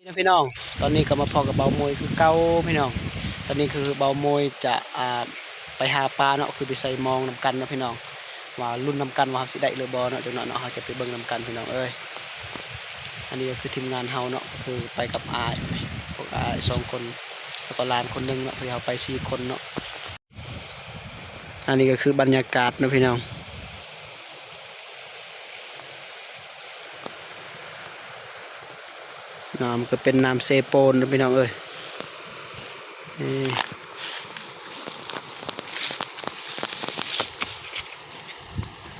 ພີ່ນ້ອງ, ຕອນນີ້ກໍມາພໍ້ກັບເບົາໂມຍຄືເກົ່າພີ່ນ້ອງ. ຕອນນີ້ຄືເບົາໂມຍຈະ ອ່າ ໄປຫາປາເນາະ, ຄືໄປໃສ່ມອງນຳກັນເນາະພີ່ນ້ອງ, ວ່າລຸ້ນນຳກັນວ່າເຮົາຊິໄດ້ຫຼືບໍ່ເນາະ. ຈັກໜ້ອຍເນາະ ເຮົາຈະໄປເບິ່ງນຳກັນພີ່ນ້ອງເອີຍ. ອັນນີ້ກໍຄືທີມງານເຮົາເນາະ, ກໍຄືໄປກັບອ້າຍ ພວກອ້າຍສອງຄົນ ແລ້ວກໍຫຼານຄົນໜຶ່ງເນາະ, ພວກເຮົາໄປສີ່ຄົນເນາະ. ອັນນີ້ກໍຄືບັນຍາກາດເນາະພີ່ນ້ອງ, ນ້ຳກໍເປັນນ້ຳເຊໂປນເນາະພີ່ນ້ອງເອີຍ. ນີ້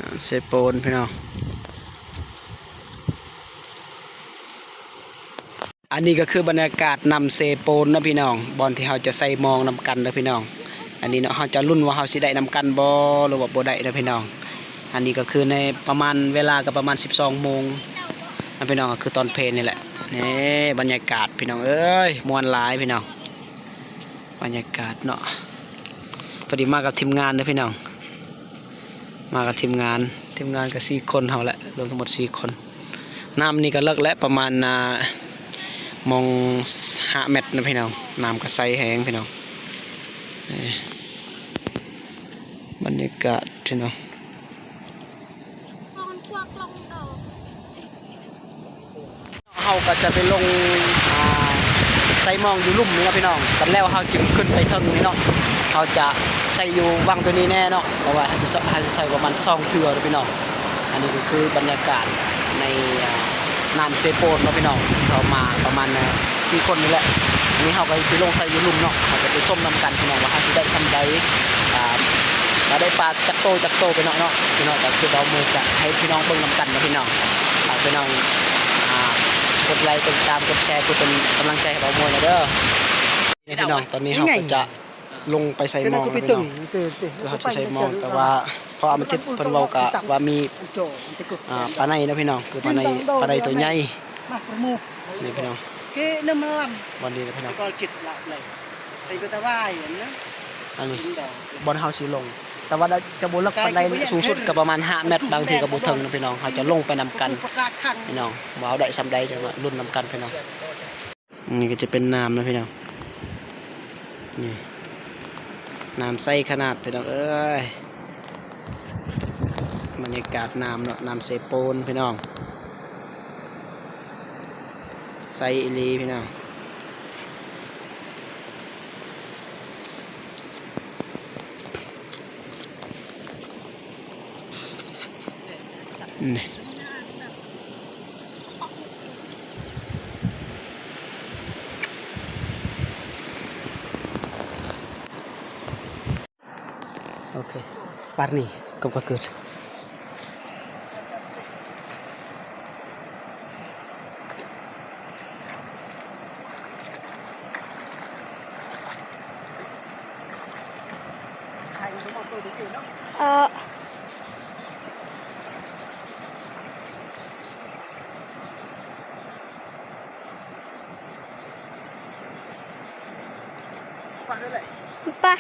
ນ້ຳເຊໂປນພີ່ນ້ອງ. ອັນນີ້ກໍຄືບັນຍາກາດນ້ຳເຊໂປນເນາະພີ່ນ້ອງ, ບ່ອນທີ່ເຮົາຈະໃສ່ມອງນຳກັນເດີພີ່ນ້ອງ. ອັນນີ້ເນາະ ເຮົາຈະລຸ້ນວ່າເຮົາຊິໄດ້ນຳກັນບໍ່ ຫຼືວ່າບໍ່ໄດ້ເດີພີ່ນ້ອງ. ອັນນີ້ກໍຄືໃນປະມານ ເວລາກໍປະມານສິບສອງໂມງນະພີ່ນ້ອງ, ກໍຄືຕອນເພນນີ້ແຫຼະ. ນີ້ບັນຍາກາດພີ່ນ້ອງເອີຍ, ມ່ວນຫຼາຍພີ່ນ້ອງ, ບັນຍາກາດເນາະ. ພໍດີມາກັບທີມງານເດີພີ່ນ້ອງ. ມາກັບທີມງານ, ທີມງານກໍສີ່ຄົນເຮົາແຫຼະ, ລວມທັງໝົດສີ່ຄົນ. ນ້ຳນີ້ກໍເລິກແຫຼະ ປະມານ ອ່າ ມອງຫ້າແມັດນະພີ່ນ້ອງ, ນ້ຳກໍໃສແຮງພີ່ນ້ອງ. ເອີ ບັນຍາກາດພີ່ນ້ອງ. ເຮົາກໍຈະໄປລົງ ອ່າ ໃສ່ມອງຢູ່ລຸ່ມນີ້ເນາະພີ່ນ້ອງ, ບັດແລ້ວເຮົາຈຶ່ງຂຶ້ນໄປເທິງນີ້ເນາະ. ເຮົາຈະໃສ່ຢູ່ວັງຕົວນີ້ແນ່ເນາະ, ເພາະວ່າເຮົາຈະ ເຮົາຈະໃສ່ປະມານສອງເທື່ອເດີພີ່ນ້ອງ. ອັນນີ້ກໍຄືບັນຍາກາດໃນ ອ່າ ນ້ຳເຊໂປນເນາະພີ່ນ້ອງ, ເຮົາມາປະມານ ອ່າ ສີ່ຄົນນີ້ແຫຼະ. ອັນນີ້ເຮົາກໍຊິລົງໃສ່ຢູ່ລຸ່ມເນາະ, ເຮົາຈະໄປຊົມນຳກັນພີ່ນ້ອງວ່າເຮົາຊິໄດ້ສ່ຳໃດ ອ່າ ວ່າໄດ້ປາຈັກໂຕຈັກໂຕພີ່ນ້ອງເນາະ. ພີ່ນ້ອງ ກໍຄືເບົາໂມຍຈະໃຫ້ພີ່ນ້ອງເບິ່ງນຳກັນເນາະພີ່ນ້ອງ. ຝາກພີ່ນ້ອງ ອ່າ ກົດໄລ ກົດຕິດຕາມ ກົດແຊ ເພື່ອເປັນກຳລັງໃຈໃຫ້ເບົາໂມຍແດ່ເດີ. ນີ້ພີ່ນ້ອງ ຕອນນີ້ເຮົາກໍຈະລົງໄປໃສ່ມອງແລ້ວພີ່ນ້ອງ, ຄືເຮົາຊິໃສ່ມອງ, ແຕ່ວ່າພໍ່ອາມາທິດເພິ່ນເວົ້າກະວ່າມີ ອ່າ ປາໄນເນາະພີ່ນ້ອງ, ຄືປາໄນ ປາໄນຕົວໃຫຍ່. ນີ້ພີ່ນ້ອງ ບ່ອນນີ້ນະພີ່ນ້ອງ, ອັນນີ້ບ່ອນເຮົາຊິລົງ, ແຕ່ວ່າຈະບໍ່ເລິກປານໃດ, ສູງສຸດກໍປະມານຫ້າແມັດ, ບາງທີກໍບໍ່ເຖິງນະພີ່ນ້ອງ. ເຮົາຈະລົງໄປນຳກັນພີ່ນ້ອງ, ວ່າເຮົາໄດ້ສ່ຳໃດ ຈັ່ງມາລຸ້ນນຳກັນພີ່ນ້ອງ. ນີ້ກໍຈະເປັນນ້ຳນະພີ່ນ້ອງ, ນີ້ ນ້ຳໃສຂະໜາດພີ່ນ້ອງເອີຍ. ບັນຍາກາດນ້ຳເນາະ, ນ້ຳເຊໂປນພີ່ນ້ອງ, ໃສອີ່ຫຼີພີ່ນ້ອງ. ນີ້ Oke, parni, kom ka kut. Aa. Pah.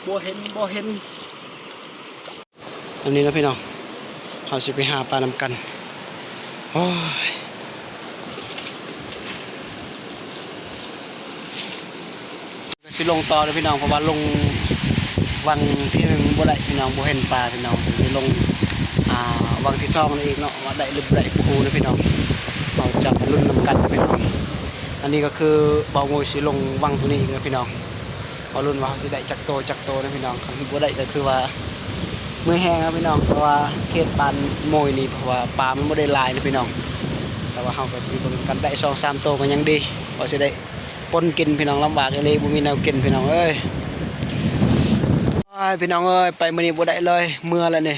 ບໍ່ເຫັນ ບໍ່ເຫັນ. ອັນນີ້ເນາະພີ່ນ້ອງ ເຮົາຊິໄປຫາປານຳກັນ. ໂອ້ຍ ຊິລົງຕໍ່ເດີພີ່ນ້ອງ ເພາະວ່າລົງວັງທີໜຶ່ງບໍ່ໄດ້ພີ່ນ້ອງ ບໍ່ເຫັນປາພີ່ນ້ອງ. ຊິລົງ ອ່າ ວັງທີສອງນີ້ອີກເນາະ ວ່າໄດ້ຫຼືບໍ່ໄດ້ບໍ່ຮູ້ເດີພີ່ນ້ອງ. ເຮົາຈະມາລຸ້ນນຳກັນເດີພີ່ນ້ອງ. ອັນນີ້ກໍຄືບ່າວໂມຍຊິລົງວັງໂຕນີ້ອີກເນາະພີ່ນ້ອງ. ມາລຸ້ນວ່າເຮົາຊິໄດ້ຈັກໂຕຈັກໂຕນະພີ່ນ້ອງ. ຄັນບໍ່ໄດ້ກໍຄືວ່າເມື່ອຍແຮງນະພີ່ນ້ອງ ເພາະວ່າເຂດບ້ານໂມຍນີ້ ເພາະວ່າປາມັນບໍ່ໄດ້ຫຼາຍນະພີ່ນ້ອງ. ແຕ່ວ່າເຮົາກໍຊິເບິ່ງກັນ ໄດ້ສອງສາມໂຕກໍຍັງດີ ພໍຊິໄດ້ປົນກິນພີ່ນ້ອງ. ລຳບາກອີ່ຫຼີ ບໍ່ມີແນວກິນພີ່ນ້ອງເອີຍ. ໂອ້ຍ ພີ່ນ້ອງເອີຍ ໄປມື້ນີ້ບໍ່ໄດ້ເລີຍ ເມື່ອແລ້ວນີ້.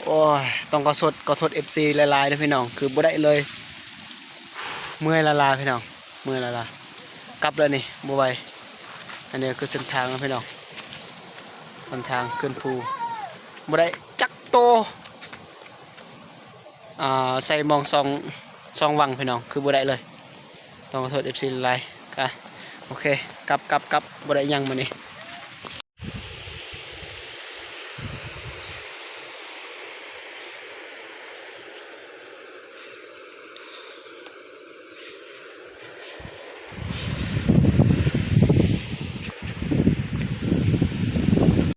ໂອ້ຍ ຕ້ອງຂໍໂທດ ຂໍໂທດເອັຟຊີຫຼາຍໆເດີພີ່ນ້ອງ ຄືບໍ່ໄດ້ເລີຍ. ເມື່ອຍຫຼາຍໆ ພີ່ນ້ອງ ເມື່ອຍຫຼາຍໆ. ກັບແລ້ວນີ້ ບໍ່ໄຫວ. ອັນນີ້ຄືເສັ້ນທາງນະພີ່ນ້ອງ ເສັ້ນທາງຂຶ້ນພູ ບໍ່ໄດ້ຈັກໂຕ. ອ່າ ໃສ່ມອງສອງ ສອງວັງພີ່ນ້ອງ ຄືບໍ່ໄດ້ເລີຍ. ຕ້ອງຂໍໂທດເອັຟຊີຫຼາຍໆ. ກະ ໂອເຄ ກັບ ກັບ ກັບ ບໍ່ໄດ້ຫຍັງມື້ນີ້.